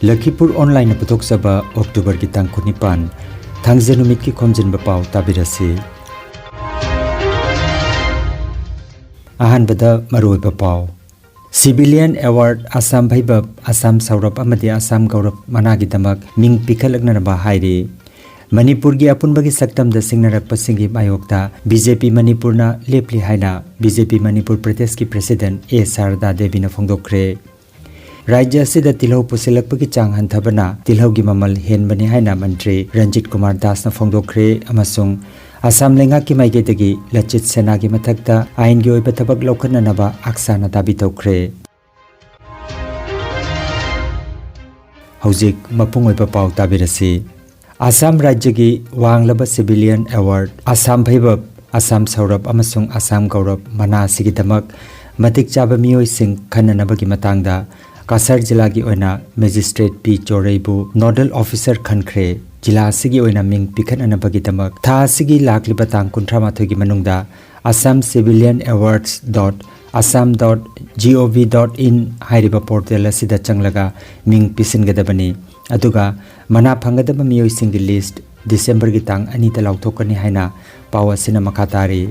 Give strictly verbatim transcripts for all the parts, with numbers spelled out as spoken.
ꯂꯈꯤꯄꯨꯔ ꯑꯣꯟꯂꯥꯏꯟꯅ ꯄꯨꯊꯣꯛꯆꯕ ꯑꯣꯛꯇꯣꯕꯔꯒꯤ ꯇꯥꯡ ꯀꯨꯟꯅꯤꯄꯥꯟ, ꯊꯥꯡꯖ ꯅꯨꯃꯤꯠꯀꯤ ꯈꯣꯝꯖꯤꯟꯕ ꯄꯥꯎ ꯇꯥꯕꯤꯔꯁꯤ꯫ ꯑꯍꯥꯟꯕꯗ ꯃꯔꯨꯑꯣꯏꯕ ꯄꯥꯎ꯫ Civilian Award, ꯑꯁꯥꯝ ꯚꯩꯚꯕ, ꯑꯁꯥꯝ ꯁꯧꯔꯚ ꯑꯃꯗꯤ ꯑꯁꯥꯝ ꯒꯧꯔꯚ ꯃꯅꯥꯒꯤꯗꯃꯛ ꯃꯤꯡ ꯄꯤꯈꯠꯂꯛꯅꯅꯕ ꯍꯥꯏꯔꯤ꯫ ꯃꯅꯤꯄꯨꯔꯒꯤ ꯑꯄꯨꯟꯕꯒꯤ ꯁꯛꯇꯝꯗ ꯁꯤꯡꯅꯔꯛꯄꯁꯤꯡꯒꯤ ꯃꯥꯌꯣꯛꯇ ꯕꯤ ꯖꯦ ꯄꯤ ꯃꯅꯤꯄꯨꯔꯅ ꯂꯦꯞꯂꯤ ꯍꯥꯏꯅ ꯕꯤ ꯖꯦ ꯄꯤ ꯃꯅꯤꯄꯨꯔ ꯄ꯭ꯔꯗꯦꯁꯀꯤ ꯄ꯭ꯔꯁꯤꯗꯦꯟꯠ ꯑꯦ ꯁꯥꯔꯗꯥ ꯗꯦꯕꯤꯅ ꯐꯣꯡꯗꯣꯛꯈ꯭ꯔꯦ꯫ ꯔꯥꯖ꯭ꯌ ꯑꯁꯤꯗ ꯇꯤꯜꯍꯧ ꯄꯨꯁꯤꯜꯂꯛꯄꯒꯤ ꯆꯥꯡ ꯍꯟꯊꯕꯅ ꯇꯤꯜꯍꯧꯒꯤ ꯃꯃꯜ ꯍꯦꯟꯕꯅꯤ ꯍꯥꯏꯅ ꯃꯟꯇ꯭ꯔꯤ ꯔꯟꯖꯤꯠ ꯀꯨꯃꯥꯔ ꯗꯥꯁꯅ ꯐꯣꯡꯗꯣꯛꯈ꯭ꯔꯦ ꯑꯃꯁꯨꯡ ꯑꯁꯥꯝ ꯂꯩꯉꯥꯛꯀꯤ ꯃꯥꯏꯀꯩꯗꯒꯤ ꯂꯆꯤꯠ ꯁꯦꯅꯥꯒꯤ ꯃꯊꯛꯇ ꯑꯥꯏꯟꯒꯤ ꯑꯣꯏꯕ ꯊꯕꯛ ꯂꯧꯈꯠꯅꯅꯕ ꯑꯛꯁꯥꯅ ꯗꯥꯕꯤ ꯇꯧꯈ꯭ꯔꯦ꯫ ꯍꯧꯖꯤꯛ ꯃꯄꯨꯡ ꯑꯣꯏꯕ ꯄꯥꯎ ꯇꯥꯕꯤꯔꯁꯤ꯫ ꯑꯁꯥꯝ ꯔꯥꯖ꯭ꯌꯒꯤ ꯋꯥꯡꯂꯕ Civilian Award, ꯑꯁꯥꯝ ꯚꯩꯚꯕ, ꯑꯁꯥꯝ ꯁꯧꯔꯚ ꯑꯃꯁꯨꯡ ꯑꯁꯥꯝ ꯒꯧꯔꯚ ꯃꯅꯥ ꯑꯁꯤꯒꯤꯗꯃꯛ ꯃꯇꯤꯛ ꯆꯥꯕ ꯃꯤꯑꯣꯏꯁꯤꯡ ꯈꯟꯅꯅꯕꯒꯤ ꯃꯇꯥꯡꯗ ꯀꯁꯥꯔ ꯖꯤꯂꯥꯒꯤ ꯑꯣꯏꯅ ꯃꯦꯖꯤꯁꯇ꯭ꯔꯦꯠ ꯄꯤ ꯆꯣꯔꯩꯕꯨ ꯅꯣꯗꯜ ꯑꯣꯐꯤꯁꯔ ꯈꯟꯈ꯭ꯔꯦ꯫ ꯖꯤꯂꯥ ꯑꯁꯤꯒꯤ ꯑꯣꯏꯅ ꯃꯤꯡ ꯄꯤꯈꯠꯅꯅꯕꯒꯤꯗꯃꯛ ꯊꯥ ꯑꯁꯤꯒꯤ ꯂꯥꯛꯂꯤꯕ ꯇꯥꯡ ꯀꯨꯟꯊ꯭ꯔꯥ ꯃꯥꯊꯣꯏꯒꯤ ꯃꯅꯨꯡꯗ Assam Civilian Awards dot assam dot gov dot in ꯍꯥꯏꯔꯤꯕ ꯄꯣꯔꯇꯦꯜ ꯑꯁꯤꯗ ꯆꯪꯂꯒ ꯃꯤꯡ ꯄꯤꯁꯤꯟꯒꯗꯕꯅꯤ꯫ ꯑꯗꯨꯒ ꯃꯅꯥ ꯐꯪꯒꯗꯕ ꯃꯤꯑꯣꯏꯁꯤꯡꯒꯤ ꯂꯤꯁ꯭ꯠ ꯗꯤꯁꯦꯝꯕꯔꯒꯤ ꯇꯥꯡ ꯑꯅꯤꯗ ꯂꯥꯎꯊꯣꯛꯀꯅꯤ ꯍꯥꯏꯅ ꯄꯥꯎ ꯑꯁꯤꯅ ꯃꯈꯥ ꯇꯥꯔꯤ꯫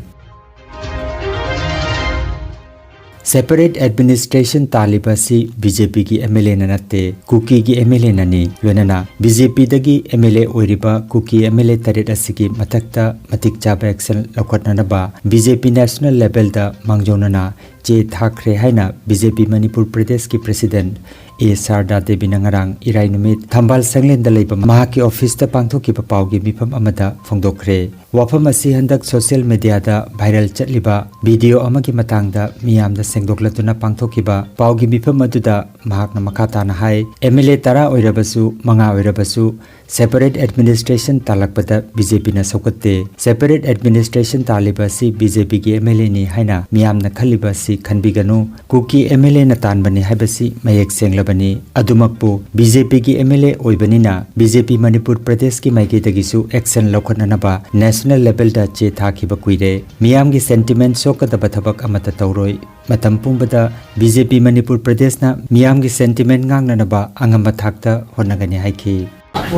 Separate administration ꯇꯥꯜꯂꯤꯕ ꯑꯁꯤ ꯕꯤ ꯖꯦ ꯄꯤꯒꯤ ꯑꯦꯝ ꯑꯦꯜ ꯑꯦꯅ ꯅꯠꯇꯦ, ꯀꯨꯀꯤꯒꯤ ꯑꯦꯝ ꯑꯦꯜ ꯑꯦꯅꯅꯤ꯫ ꯂꯣꯏꯅꯅ ꯕꯤ ꯖꯦ ꯄꯤꯗꯒꯤ ꯑꯦꯝ ꯑꯦꯜ ꯑꯦ ꯑꯣꯏꯔꯤꯕ ꯀꯨꯀꯤ ꯑꯦꯝ ꯑꯦꯜ ꯑꯦ ꯇꯔꯦꯠ ꯑꯁꯤꯒꯤ ꯃꯊꯛꯇ ꯃꯇꯤꯛ ꯆꯥꯕ action ꯂꯧꯈꯠꯅꯅꯕ ꯕꯤ ꯖꯦ ꯄꯤ national levelꯗ ꯃꯥꯡꯖꯧꯅꯅ ꯆꯦ ꯊꯥꯈ꯭ꯔꯦ ꯍꯥꯏꯅ ꯕꯤ ꯖꯦ ꯄꯤ ꯃꯅꯤꯄꯨꯔ ꯄ꯭ꯔꯗꯦꯁꯀꯤ ꯄ꯭ꯔꯁꯤꯗꯦꯟꯠ ꯑꯦ ꯁꯥꯔꯗꯥ ꯗꯦꯕꯤꯅ ꯉꯔꯥꯡ ꯏꯔꯥꯏ ꯅꯨꯃꯤꯠ ꯊꯝꯕꯥꯜ ꯁꯪꯂꯦꯟꯗ ꯂꯩꯕ ꯃꯍꯥꯛꯀꯤ ꯑꯣꯐꯤꯁꯇ ꯄꯥꯡꯊꯣꯛꯈꯤꯕ ꯄꯥꯎꯒꯤ ꯃꯤꯐꯝ ꯑꯃꯗ ꯐꯣꯡꯗꯣꯛꯈ꯭ꯔꯦ꯫ ꯋꯥꯐꯝ ꯑꯁꯤ ꯍꯟꯗꯛ ꯁꯣꯁꯤꯌꯦꯜ ꯃꯤꯗꯤꯌꯥꯗ ꯚꯥꯏꯔꯦꯜ ꯆꯠꯂꯤꯕ ꯚꯤꯗꯤꯑꯣ ꯑꯃꯒꯤ ꯃꯇꯥꯡꯗ ꯃꯤꯌꯥꯝꯗ ꯁꯦꯡꯗꯣꯛꯂꯗꯨꯅ ꯄꯥꯡꯊꯣꯛꯈꯤꯕ ꯄꯥꯎꯒꯤ ꯃꯤꯐꯝ ꯑꯗꯨꯗ ꯃꯍꯥꯛꯅ ꯃꯈꯥ ꯇꯥꯅ ꯍꯥꯏ, ꯑꯦꯝ ꯑꯦꯜ ꯑꯦ ꯇꯔꯥ ꯑꯣꯏꯔꯕꯁꯨ, ꯃꯉꯥ ꯑꯣꯏꯔꯕꯁꯨ, Separate administration ꯇꯥꯜꯂꯛꯄꯗ ꯕꯤ ꯖꯦ ꯄꯤꯅ ꯁꯧꯒꯠꯇꯦ꯫ Separate administration ꯇꯥꯜꯂꯤꯕ ꯑꯁꯤ ꯕꯤ ꯖꯦ ꯄꯤꯒꯤ ꯑꯦꯝ ꯑꯦꯜ ꯑꯦꯅꯤ ꯍꯥꯏꯅ ꯃꯤꯌꯥꯝꯅ ꯈꯜꯂꯤꯕ ꯑꯁꯤ ꯈꯟꯕꯤꯒꯅꯨ꯫ ꯀꯨꯀꯤ ꯑꯦꯝ ꯑꯦꯜ ꯑꯦꯅ ꯇꯥꯟꯕꯅꯤ ꯍꯥꯏꯕꯁꯤ ꯃꯌꯦꯛ ꯁꯦꯡꯂꯕꯅꯤ꯫ ꯑꯗꯨꯃꯛꯄꯨ ꯕꯤ ꯖꯦ ꯄꯤꯒꯤ ꯑꯦꯝ ꯑꯦꯜ ꯑꯦ ꯑꯣꯏꯕꯅꯤꯅ ꯕꯤ ꯖꯦ ꯄꯤ ꯃꯅꯤꯄꯨꯔ ꯄ꯭ꯔꯗꯦꯁꯀꯤ ꯃꯥꯏꯀꯩꯗꯒꯤꯁꯨ action ꯂꯧꯈꯠꯅꯅꯕ national levelꯗ ꯆꯦ ꯊꯥꯈꯤꯕ ꯀꯨꯏꯔꯦ꯫ ꯃꯤꯌꯥꯝꯒꯤ sentiment ꯁꯣꯛꯀꯗꯕ ꯊꯕꯛ ꯑꯃꯠꯇ ꯇꯧꯔꯣꯏ꯫ ꯃꯇꯝ ꯄꯨꯝꯕꯗ ꯕꯤ ꯖꯦ ꯄꯤ ꯃꯅꯤꯄꯨꯔ ꯄ꯭ꯔꯗꯦꯁꯅ ꯃꯤꯌꯥꯝꯒꯤ sentiment ꯉꯥꯛꯅꯅꯕ ꯑꯉꯝꯕ ꯊꯥꯛꯇ ꯍꯣꯠꯅꯒꯅꯤ ꯍꯥꯏꯈꯤ꯫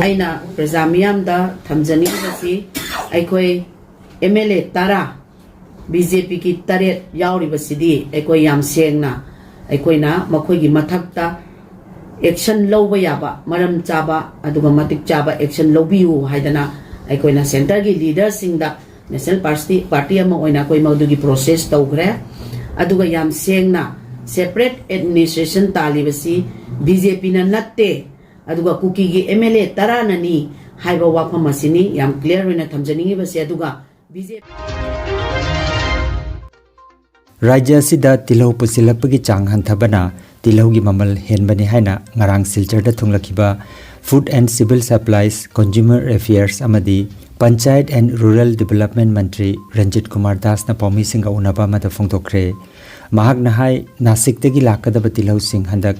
ꯑꯩꯅ ꯄ꯭ꯔꯖꯥ ꯃꯤꯌꯥꯝꯗ ꯊꯝꯖꯅꯤꯡꯕꯁꯤ, ꯑꯩꯈꯣꯏ ꯑꯦꯝ ꯑꯦꯜ ꯑꯦ ꯇꯔꯥ, ꯕꯤ ꯖꯦ ꯄꯤꯒꯤ ꯇꯔꯦꯠ ꯌꯥꯎꯔꯤꯕꯁꯤꯗꯤ ꯑꯩꯈꯣꯏ ꯌꯥꯝ ꯁꯦꯡꯅ ꯑꯩꯈꯣꯏꯅ ꯃꯈꯣꯏꯒꯤ ꯃꯊꯛꯇ action ꯂꯧꯕ ꯌꯥꯕ, ꯃꯔꯝ ꯆꯥꯕ ꯑꯗꯨꯒ ꯃꯇꯤꯛ ꯆꯥꯕ action ꯂꯧꯕꯤꯌꯨ ꯍꯥꯏꯗꯅ ꯑꯩꯈꯣꯏꯅ centreꯒꯤ leaderꯁꯤꯡꯗ, national party, party ꯑꯃ ꯑꯣꯏꯅ ꯑꯩꯈꯣꯏ ꯃꯗꯨꯒꯤ process ꯇꯧꯈ꯭ꯔꯦ꯫ ꯑꯗꯨꯒ ꯌꯥꯝ ꯁꯦꯡꯅ separate administration ꯇꯥꯜꯂꯤꯕꯁꯤ ꯕꯤ ꯖꯦ ꯄꯤꯅ ꯅꯠꯇꯦ, ꯑꯗꯨꯒ ꯀꯨꯀꯤꯒꯤ ꯑꯦꯝ ꯑꯦꯜ ꯑꯦ ꯇꯔꯥꯅꯅꯤ ꯍꯥꯏꯕ ꯋꯥꯐꯝ ꯑꯁꯤꯅꯤ ꯌꯥꯝ clear ꯑꯣꯏꯅ ꯊꯝꯖꯅꯤꯡꯉꯤꯕꯁꯦ꯫ ꯑꯗꯨꯒ ꯕꯤ ꯖꯦ ꯄꯤ ꯔꯥꯖ꯭ꯌ ꯑꯁꯤꯗ ꯇꯤꯜꯍꯧ ꯄꯨꯁꯤꯜꯂꯛꯄꯒꯤ ꯆꯥꯡ ꯍꯟꯊꯕꯅ ꯇꯤꯜꯍꯧꯒꯤ ꯃꯃꯜ ꯍꯦꯟꯕꯅꯤ ꯍꯥꯏꯅ ꯉꯔꯥꯡ ꯁꯤꯜꯆꯔꯗ ꯊꯨꯡꯂꯈꯤꯕ Food and Civil Supplies, Consumer Affairs ꯑꯃꯗꯤ Panchayat and Rural Development ꯃꯟꯇ꯭ꯔꯤ ꯔꯟꯖꯤꯠ ꯀꯨꯃꯥꯔ ꯗꯥꯁꯅ ꯄꯥꯎꯃꯤꯁꯤꯡꯒ ꯎꯅꯕ ꯑꯃꯗ ꯐꯣꯡꯗꯣꯛꯈ꯭ꯔꯦ꯫ ꯃꯍꯥꯛꯅ ꯍꯥꯏ, ꯅꯥꯁꯤꯛꯇꯒꯤ ꯂꯥꯛꯀꯗꯕ ꯇꯤꯜꯍꯧꯁꯤꯡ ꯍꯟꯗꯛ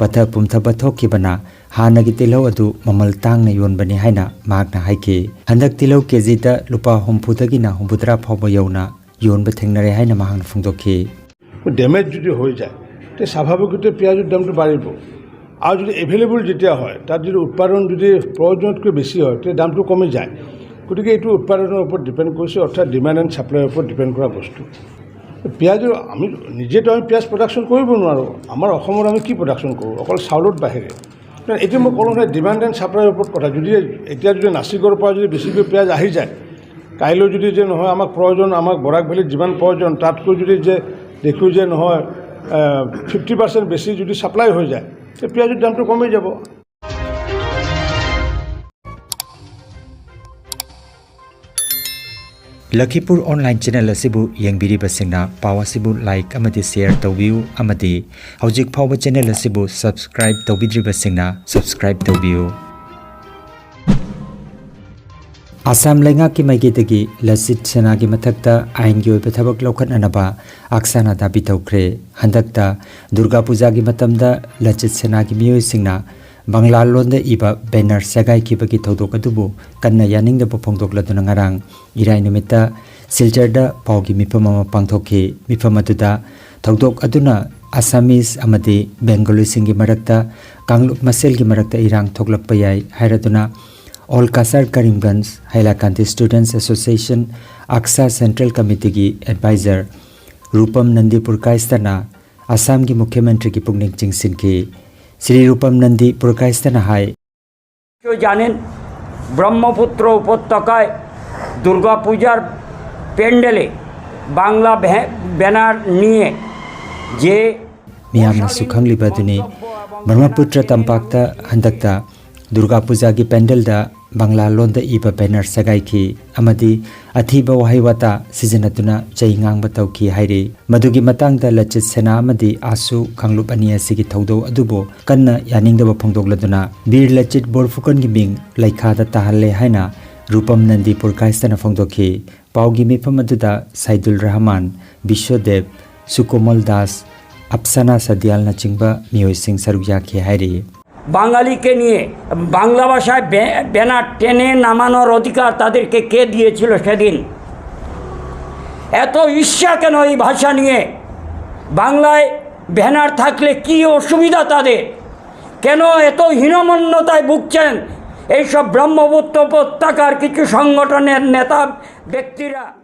ꯄꯠꯊ ꯄꯨꯝꯊꯕ ꯊꯣꯛꯈꯤꯕꯅ ꯍꯥꯟꯅꯒꯤ ꯇꯤꯜꯍꯧ ꯑꯗꯨ ꯃꯃꯜ ꯇꯥꯡꯅ ꯌꯣꯟꯕꯅꯤ ꯍꯥꯏꯅ ꯃꯍꯥꯛꯅ ꯍꯥꯏꯈꯤ꯫ ꯍꯟꯗꯛ ꯇꯤꯜꯍꯧ ꯀꯦꯖꯤꯗ ꯂꯨꯄꯥ ꯍꯨꯝꯐꯨꯗꯒꯤꯅ ꯍꯨꯝꯐꯨꯇꯔꯥ ꯐꯥꯎꯕ ꯌꯧꯅ ꯌꯣꯟꯕ ꯊꯦꯡꯅꯔꯦ ꯍꯥꯏꯅ ꯃꯍꯥꯛꯅ ꯐꯣꯡꯗꯣꯛꯈꯤ꯫ ডেমেজ যদি হৈ যায়, তে স্বাভাৱিকতে পিঁয়াজৰ দামটো বাঢ়িব। আৰু যদি এভেইলেবল যেতিয়া হয়, তাত যদি উৎপাদন যদি প্ৰয়োজনতকৈ বেছি হয়, তেতিয়া দামটো কমি যায়। গতিকে এইটো উৎপাদনৰ ওপৰত ডিপেণ্ড কৰিছে, অৰ্থাৎ ডিমাণ্ড এণ্ড ছাপ্লাইৰ ওপৰত ডিপেণ্ড কৰা বস্তু। পিঁয়াজৰ আমি নিজেতো আমি পিঁয়াজ প্ৰডাকশ্যন কৰিব নোৱাৰোঁ। আমাৰ অসমত আমি কি প্ৰডাকশ্যন কৰোঁ? অকল চাউলৰ বাহিৰে। এতিয়া মই ক'লোঁ নহয়, ডিমাণ্ড এণ্ড ছাপ্লাইৰ ওপৰত কথা। যদি এতিয়া যদি নাচিকৰ পৰা যদি বেছিকৈ পিঁয়াজ আহি যায়, কাইলৈ যদি যে নহয় আমাক প্ৰয়োজন, আমাক বৰাক ভেলীত যিমান প্ৰয়োজন, তাতকৈ যদি যে দেখোঁ যে নহয় ফিফটি পাৰ্চেণ্ট বেছি যদি ছাপ্লাই হৈ যায়, তে পিঁয়াজৰ দামটো কমি যাব। Lakhipur online channel ꯑꯁꯤꯕꯨ ꯌꯦꯡꯕꯤꯔꯤꯕꯁꯤꯡꯅ ꯄꯥꯎ ꯑꯁꯤꯕꯨ like ꯑꯃꯗꯤ share ꯇꯧꯕꯤꯌꯨ ꯑꯃꯗꯤ ꯍꯧꯖꯤꯛ ꯐꯥꯎꯕ channel ꯑꯁꯤꯕꯨ subscribe ꯇꯧꯕꯤꯗ꯭ꯔꯤꯕꯁꯤꯡꯅ subscribe ꯇꯧꯕꯤꯌꯨ꯫ ꯑꯁꯥꯝ ꯂꯩꯉꯥꯛꯀꯤ ꯃꯥꯏꯀꯩꯗꯒꯤ ꯂꯆꯤꯠ ꯁꯦꯅꯥꯒꯤ ꯃꯊꯛꯇ ꯑꯥꯏꯟꯒꯤ ꯑꯣꯏꯕ ꯊꯕꯛ ꯂꯧꯈꯠꯅꯅꯕ ꯑꯛꯁꯥꯅꯥ ꯗꯥꯕꯤ ꯇꯧꯈ꯭ꯔꯦ꯫ ꯍꯟꯗꯛꯇ ꯗꯨꯔꯒꯥ ꯄꯨꯖꯥꯒꯤ ꯃꯇꯝꯗ ꯂꯆꯤꯠ ꯁꯦꯅꯥꯒꯤ ꯃꯤꯑꯣꯏꯁꯤꯡꯅ ꯕꯪꯂꯥ ꯂꯣꯟꯗ ꯏꯕ ꯕꯦꯅꯔ ꯁꯦꯒꯥꯏꯈꯤꯕꯒꯤ ꯊꯧꯗꯣꯛ ꯑꯗꯨꯕꯨ ꯀꯟꯅ ꯌꯥꯅꯤꯡꯗꯕ ꯐꯣꯡꯗꯣꯛꯂꯗꯨꯅ ꯉꯔꯥꯡ ꯏꯔꯥꯏ ꯅꯨꯃꯤꯠꯇ ꯁꯤꯜꯆꯔꯗ ꯄꯥꯎꯒꯤ ꯃꯤꯐꯝ ꯑꯃ ꯄꯥꯡꯊꯣꯛꯈꯤ꯫ ꯃꯤꯐꯝ ꯑꯗꯨꯗ ꯊꯧꯗꯣꯛ ꯑꯗꯨꯅ ꯑꯁꯥꯃꯤꯁ ꯑꯃꯗꯤ ꯕꯦꯡꯒꯣꯂꯤꯁꯤꯡꯒꯤ ꯃꯔꯛꯇ ꯀꯥꯡꯂꯨꯞ ꯃꯁꯦꯜꯒꯤ ꯃꯔꯛꯇ ꯏꯔꯥꯡ ꯊꯣꯛꯂꯛꯄ ꯌꯥꯏ ꯍꯥꯏꯔꯗꯨꯅ all Cachar Karimganj Hailakandi students association ꯑꯛꯁꯥ ꯁꯦꯟꯇ꯭ꯔꯦꯜ ꯀꯃꯤꯇꯤꯒꯤ ꯑꯦꯗꯚꯥꯏꯖꯔ ꯔꯨꯄꯝ ꯅꯟꯗꯤ ꯄꯨꯔꯀꯥꯏꯁꯇꯅ ꯑꯁꯥꯝꯒꯤ ꯃꯨꯈ꯭ꯌ ꯃꯟꯇ꯭ꯔꯤꯒꯤ ꯄꯨꯛꯅꯤꯡ ꯆꯤꯡꯁꯤꯟꯈꯤ꯫ ꯁ꯭ꯔꯤ ꯔꯨꯄꯝ ꯅꯟꯗꯤ ꯄꯨꯔꯀꯥꯏꯁꯇꯅ ꯍꯥꯏ, নিশ্চয় জানেন, ব্রহ্মপুত্র উপত্যকায় দুর্গাপূজার প্যান্ডেলে বাংলা ভ্যা- ব্যানার নিয়ে যে ꯃꯤꯌꯥꯝꯅꯁꯨ ꯈꯪꯂꯤꯕ ꯑꯗꯨꯅꯤ, ꯕ꯭ꯔꯍ꯭ꯃꯄꯨꯇ꯭ꯔ ꯇꯝꯄꯥꯛꯇ ꯍꯟꯗꯛꯇ ꯗꯨꯔꯒꯥ ꯄꯨꯖꯥꯒꯤ ꯄꯦꯟꯗꯦꯜꯗ ꯕꯪꯂꯥ ꯂꯣꯟꯗ ꯏꯕ ꯕꯦꯅꯔ ꯁꯦꯒꯥꯏꯈꯤ ꯑꯃꯗꯤ ꯑꯊꯤꯕ ꯋꯥꯍꯩ ꯋꯥꯇꯥ ꯁꯤꯖꯤꯟꯅꯗꯨꯅ ꯆꯩ ꯉꯥꯡꯕ ꯇꯧꯈꯤ ꯍꯥꯏꯔꯤ꯫ ꯃꯗꯨꯒꯤ ꯃꯇꯥꯡꯗ ꯂꯆꯤꯠ ꯁꯦꯅꯥ ꯑꯃꯗꯤ ꯑꯥꯁꯨ ꯀꯥꯡꯂꯨꯞ ꯑꯅꯤ ꯑꯁꯤꯒꯤ ꯊꯧꯗꯣꯛ ꯑꯗꯨꯕꯨ ꯀꯟꯅ ꯌꯥꯅꯤꯡꯗꯕ ꯐꯣꯡꯗꯣꯛꯂꯗꯨꯅ ꯕꯤꯔ ꯂꯆꯤꯠ ꯕꯣꯔꯐꯨꯀꯟꯒꯤ ꯃꯤꯡ ꯂꯩꯈꯥꯗ ꯇꯥꯍꯜꯂꯦ ꯍꯥꯏꯅ ꯔꯨꯄꯝ ꯅꯟꯗꯤ ꯄꯨꯔꯀꯥꯏꯁꯇꯅ ꯐꯣꯡꯗꯣꯛꯈꯤ꯫ ꯄꯥꯎꯒꯤ ꯃꯤꯐꯝ ꯑꯗꯨꯗ ꯁꯥꯏꯗꯨꯜ ꯔꯍꯃꯥꯟ, ꯕꯤꯁ꯭ꯋꯗꯦꯕ, ꯁꯨꯀꯣꯃꯜ ꯗꯥꯁ, ꯑꯞꯁꯥꯅꯥ ꯁꯗꯤꯌꯥꯜꯅꯆꯤꯡꯕ ꯃꯤꯑꯣꯏꯁꯤꯡ ꯁꯔꯨꯛ ꯌꯥꯈꯤ ꯍꯥꯏꯔꯤ꯫ বাঙালিকে নিয়ে বাংলা ভাষায় ব্য- ব্যানার টেনে নামানোর অধিকার তাদেরকে কে দিয়েছিল সেদিন? এত ঈর্ষা কেন এই ভাষা নিয়ে? বাংলায় ব্যানার থাকলে কি অসুবিধা তাদের? কেন এত হীনমন্যতায় ভুগছেন এইসব ব্রহ্মপুত্র উপত্যকার কিছু সংগঠনের নেতা ব্যক্তিরা?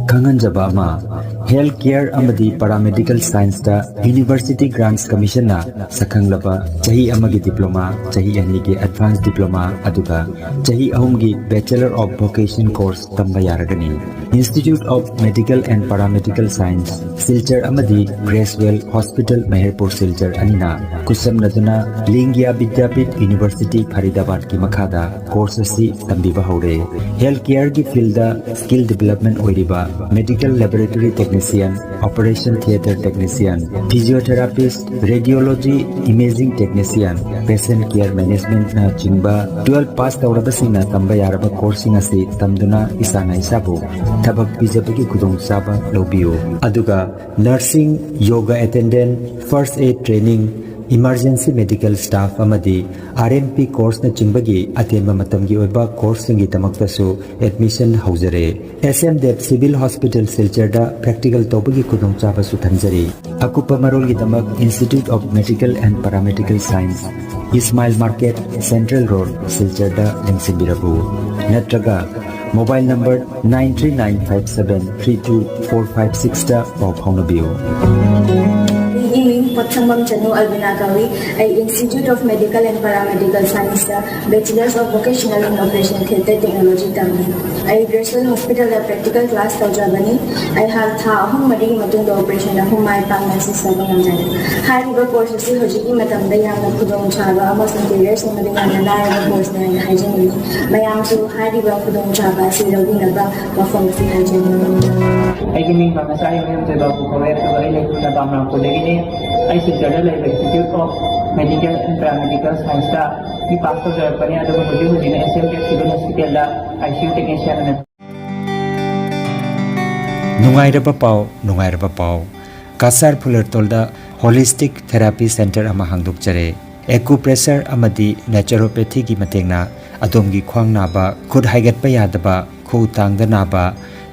ꯈꯪꯍꯟꯖꯕ ꯑꯃ, ꯍꯦꯜꯊ ꯀꯦꯌꯔ ꯑꯃꯗꯤ ꯄꯦꯔꯥꯃꯦꯗꯤꯀꯦꯜ ꯁꯥꯏꯟꯁꯇ ꯌꯨꯅꯤꯚꯔꯁꯤꯇꯤ ꯒ꯭ꯔꯥꯟꯠꯁ ꯀꯃꯤꯁꯟꯅ ꯁꯛꯈꯪꯂꯕ ꯆꯍꯤ ꯑꯃꯒꯤ ꯗꯤꯄ꯭ꯂꯣꯃꯥ, ꯆꯍꯤ ꯑꯅꯤꯒꯤ ꯑꯦꯗꯚꯥꯟꯁ ꯗꯤꯄ꯭ꯂꯣꯃꯥ, ꯑꯗꯨꯒ ꯆꯍꯤ ꯑꯍꯨꯝꯒꯤ ꯕꯦꯆꯦꯂꯔ ꯑꯣꯐ ꯚꯣꯀꯦꯁꯟ ꯀꯣꯔꯁ ꯇꯝꯕ ꯌꯥꯔꯒꯅꯤ꯫ Institute of Medical and Paramedical Science, Silchar ꯑꯃꯗꯤ ꯒ꯭ꯔꯦꯁꯋꯦꯜ ꯍꯣꯁꯄꯤꯇꯥꯜ ꯃꯦꯍꯔꯄꯨꯔ ꯁꯤꯜꯆꯔ ꯑꯅꯤꯅ ꯈꯨꯠꯁꯝꯅꯗꯨꯅ ꯂꯤꯡꯒꯤꯌꯥ ꯕꯤꯗ꯭ꯌꯥꯄꯤꯊ ꯌꯨꯅꯤꯚꯔꯁꯤꯇꯤ ꯐꯔꯤꯗꯥꯕꯥꯗꯀꯤ ꯃꯈꯥꯗ ꯀꯣꯔꯁ ꯑꯁꯤ ꯇꯝꯕꯤꯕ ꯍꯧꯔꯦ꯫ ꯍꯦꯜꯊ ꯀꯦꯌꯔꯒꯤ ꯐꯤꯜꯗ ꯁ꯭ꯀꯤꯜ ꯗꯤꯕꯦꯂꯞꯃꯦꯟꯠ ꯑꯣꯏꯔꯤꯕ medical laboratory technology Technician, Operation Theatre Technician, Physiotherapist, Radiology, Imaging Technician, Patient Care Management ꯅ ꯆꯤꯡꯕ twelve pass ꯇꯧꯔꯕꯁꯤꯡꯅ ꯇꯝꯕ ꯌꯥꯔꯕ course ꯁꯤꯡ ꯑꯁꯤ ꯇꯝꯗꯨꯅ ꯏꯁꯥꯅ ꯏꯁꯥꯕꯨ ꯊꯕꯛ ꯄꯤꯖꯕꯒꯤ ꯈꯨꯗꯣꯡꯆꯥꯕ ꯂꯧꯕꯤꯌꯨ꯫ ꯑꯗꯨꯒ nursing, yoga attendant, first aid training, emergency medical staff ꯑꯃꯗꯤ R M P course ꯅ ꯆꯤꯡꯕꯒꯤ ꯑꯇꯦꯟꯕ ꯃꯇꯝꯒꯤ ꯑꯣꯏꯕ course ꯁꯤꯡꯒꯤꯗꯃꯛꯇꯁꯨ admission ꯍꯧꯖꯔꯦ꯫ S M Dev Civil Hospital ꯁꯤꯜꯆꯔꯗ practical ꯇꯧꯕꯒꯤ ꯈꯨꯗꯣꯡꯆꯥꯕꯁꯨ ꯊꯝꯖꯔꯤ꯫ ꯑꯀꯨꯞꯄ ꯃꯔꯣꯜꯒꯤꯗꯃꯛ Institute of Medical and Paramedical Science, Ismail Market, Central Road, ꯁꯤꯜꯆꯔꯗ ꯂꯦꯡꯁꯤꯟꯕꯤꯔꯛꯎ꯫ ꯅꯠꯇ꯭ꯔꯒ mobile number nine three nine five seven three two four five six ꯇ ꯄꯥꯎ ꯐꯥꯎꯅꯕꯤꯌꯨ꯫ ꯑꯩꯒꯤ ꯃꯤꯡ ꯄꯣꯠꯁꯪꯕꯝ ꯆꯅꯨ ꯑꯜꯕꯤꯅꯥ ꯀꯧꯏ꯫ ꯑꯩ Institute of Medical and Paramedical Science ꯇ Bachelors of Vocational in Operation Theatre Technology ꯇꯝꯃꯤ꯫ ꯑꯩ Greshal Hospital ꯗ practical class ꯇꯧꯖꯕꯅꯤ꯫ ꯑꯩꯍꯥꯛ ꯊꯥ ꯑꯍꯨꯝ ꯃꯔꯤꯒꯤ ꯃꯇꯨꯡꯗ operation ꯑꯍꯨꯝ ꯃꯥꯏ ꯄꯥꯛꯅ assist ꯇꯧꯕ ꯉꯝꯖꯔꯦ꯫ ꯍꯥꯏꯔꯤꯕ course ꯑꯁꯤ ꯍꯧꯖꯤꯛꯀꯤ ꯃꯇꯝꯗ ꯌꯥꯝꯅ ꯈꯨꯗꯣꯡꯆꯥꯕ ꯑꯃꯁꯨꯡ career ꯁꯦꯝꯕꯗ ꯌꯥꯝꯅ ꯂꯥꯏꯔꯕ course ꯅꯤ ꯍꯥꯏꯅ ꯍꯥꯏꯖꯅꯤꯡꯏ꯫ ꯃꯌꯥꯝꯁꯨ ꯍꯥꯏꯔꯤꯕ ꯈꯨꯗꯣꯡꯆꯥꯕ ꯑꯁꯤ ꯂꯧꯕꯤꯅꯕ ꯋꯥꯐꯝ ꯑꯁꯤ ꯍꯥꯏꯖꯅꯤꯡꯏ꯫ ꯑꯩꯒꯤ ꯃꯤꯡ ꯄꯥꯝꯅꯁꯥ ꯏꯕꯦꯝ ꯖꯣꯏꯕꯥꯕꯨ ꯀꯧꯋꯦ, ꯑꯗꯨꯒ ꯑꯩ ꯂꯩꯐꯝꯅ ꯕꯥꯃꯅꯥꯄꯨꯔꯗꯒꯤꯅꯤ꯫ ꯑꯩ ꯁꯤꯜꯆꯔꯗ ꯂꯩꯕ Institute of Medical and Paramedical Science ꯇ B pass ꯇꯧꯖꯔꯛꯄꯅꯤ, ꯑꯗꯨꯒ ꯍꯧꯖꯤꯛ ꯍꯧꯖꯤꯛꯅ S M Dev Civil Hospital the I C U technician ꯑꯣꯏꯅ ꯅꯨꯡꯉꯥꯏꯔꯕ ꯄꯥꯎ, ꯅꯨꯡꯉꯥꯏꯔꯕ ꯄꯥꯎ꯫ ꯀꯁꯥꯔ ꯐꯨꯂꯔꯇꯣꯜꯗ Holistic Therapy Center ꯑꯃ ꯍꯥꯡꯗꯣꯛꯆꯔꯦ꯫ Acupressure ꯑꯃꯗꯤ naturopathy ꯒꯤ ꯃꯇꯦꯡꯅ ꯑꯗꯣꯝꯒꯤ ꯈ꯭ꯋꯥꯡ ꯅꯥꯕ, ꯈꯨꯠ ꯍꯥꯏꯒꯠꯄ ꯌꯥꯗꯕ, ꯈꯨꯎ ꯇꯥꯡꯗ ꯅꯥꯕ,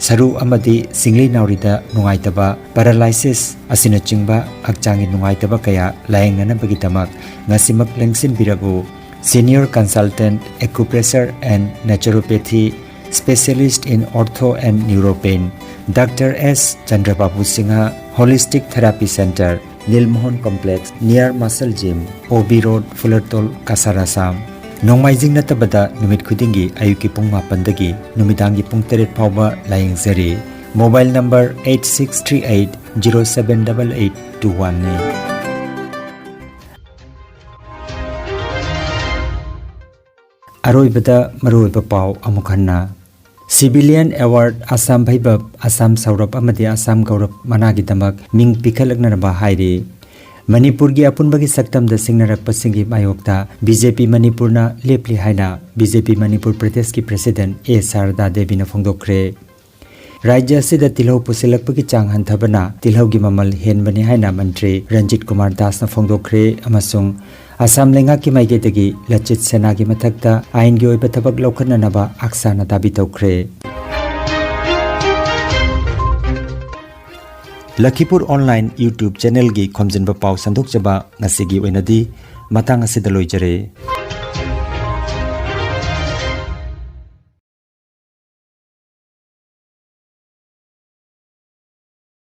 ꯁꯔꯨ ꯑꯃꯗꯤ ꯁꯤꯡꯂꯤ ꯅꯥꯎꯔꯤꯗ ꯅꯨꯡꯉꯥꯏꯇꯕ, paralysis ꯑꯁꯤꯅꯆꯤꯡꯕ ꯍꯛꯆꯥꯡꯒꯤ ꯅꯨꯡꯉꯥꯏꯇꯕ ꯀꯌꯥ ꯂꯥꯌꯦꯡꯅꯅꯕꯒꯤꯗꯃꯛ ꯉꯁꯤꯃꯛ ꯂꯦꯡꯁꯤꯟꯕꯤꯔꯛꯎ꯫ Senior Consultant Acupressure and Naturopathy, Specialist in Ortho and Neuropain, Doctor S ꯆꯟꯗ꯭ꯔꯕꯥꯕꯨ Singh, Holistic Therapy Center, nil Mohan Complex, near Muscle Gym, O B Road, ꯐꯨꯂꯔꯇꯣꯜ, Cachar, Assam. ꯅꯣꯡꯃꯥꯏꯖꯤꯡ ꯅꯠꯇꯕꯗ ꯅꯨꯃꯤꯠ ꯈꯨꯗꯤꯡꯒꯤ ꯑꯌꯨꯛꯀꯤ ꯄꯨꯡ ꯃꯥꯄꯟꯗꯒꯤ ꯅꯨꯃꯤꯗꯥꯡꯒꯤ ꯄꯨꯡ ꯇꯔꯦꯠ ꯐꯥꯎꯕ ꯂꯥꯌꯦꯡꯖꯔꯤ꯫ Mobile number eight six three eight zero seven double eight two one ꯅꯤ꯫ ꯑꯔꯣꯏꯕꯗ ꯃꯔꯨꯑꯣꯏꯕ ꯄꯥꯎ ꯑꯃꯨꯛ ꯍꯟꯅ꯫ Civilian Award, ꯑꯁꯥꯝ ꯚꯩꯚꯕ, ꯑꯁꯥꯝ ꯁꯧꯔꯚ ꯑꯃꯗꯤ ꯑꯁꯥꯝ ꯒꯧꯔꯕ ꯃꯅꯥꯒꯤꯗꯃꯛ ꯃꯤꯡ ꯄꯤꯈꯠꯂꯛꯅꯅꯕ ꯍꯥꯏꯔꯤ꯫ ꯃꯅꯤꯄꯨꯔꯒꯤ ꯑꯄꯨꯟꯕꯒꯤ ꯁꯛꯇꯝꯗ ꯁꯤꯡꯅꯔꯛꯄꯁꯤꯡꯒꯤ ꯃꯥꯌꯣꯛꯇ ꯕꯤ ꯖꯦ ꯄꯤ ꯃꯅꯤꯄꯨꯔꯅ ꯂꯦꯞꯂꯤ ꯍꯥꯏꯅ ꯕꯤ ꯖꯦ ꯄꯤ ꯃꯅꯤꯄꯨꯔ ꯄ꯭ꯔꯗꯦꯁꯀꯤ ꯄ꯭ꯔꯁꯤꯗꯦꯟꯠ ꯑꯦ ꯁꯥꯔꯗꯥ ꯗꯦꯕꯤꯅ ꯐꯣꯡꯗꯣꯛꯈ꯭ꯔꯦ꯫ ꯔꯥꯖ꯭ꯌ ꯑꯁꯤꯗ ꯇꯤꯜꯍꯧ ꯄꯨꯁꯤꯜꯂꯛꯄꯒꯤ ꯆꯥꯡ ꯍꯟꯊꯕꯅ ꯇꯤꯜꯍꯧꯒꯤ ꯃꯃꯜ ꯍꯦꯟꯕꯅꯤ ꯍꯥꯏꯅ ꯃꯟꯇ꯭ꯔꯤ ꯔꯟꯖꯤꯠ ꯀꯨꯃꯥꯔ ꯗꯥꯁꯅ ꯐꯣꯡꯗꯣꯛꯈ꯭ꯔꯦ ꯑꯃꯁꯨꯡ ꯑꯁꯥꯝ ꯂꯩꯉꯥꯛꯀꯤ ꯃꯥꯏꯀꯩꯗꯒꯤ ꯂꯆꯤꯠ ꯁꯦꯅꯥꯒꯤ ꯃꯊꯛꯇ ꯑꯥꯏꯟꯒꯤ ꯑꯣꯏꯕ ꯊꯕꯛ ꯂꯧꯈꯠꯅꯅꯕ ꯑꯛꯁꯥꯅ ꯗꯥꯕꯤ ꯇꯧꯈ꯭ꯔꯦ꯫ ꯂꯈꯤꯄꯨꯔ ꯑꯣꯟꯂꯥꯏꯟ YouTube ꯆꯦꯅꯦꯜꯒꯤ ꯈꯣꯝꯖꯤꯟꯕ ꯄꯥꯎ ꯁꯟꯗꯣꯛꯆꯕ ꯉꯁꯤꯒꯤ ꯑꯣꯏꯅꯗꯤ ꯃꯇꯥꯡ ꯑꯁꯤꯗ ꯂꯣꯏꯖꯔꯦ꯫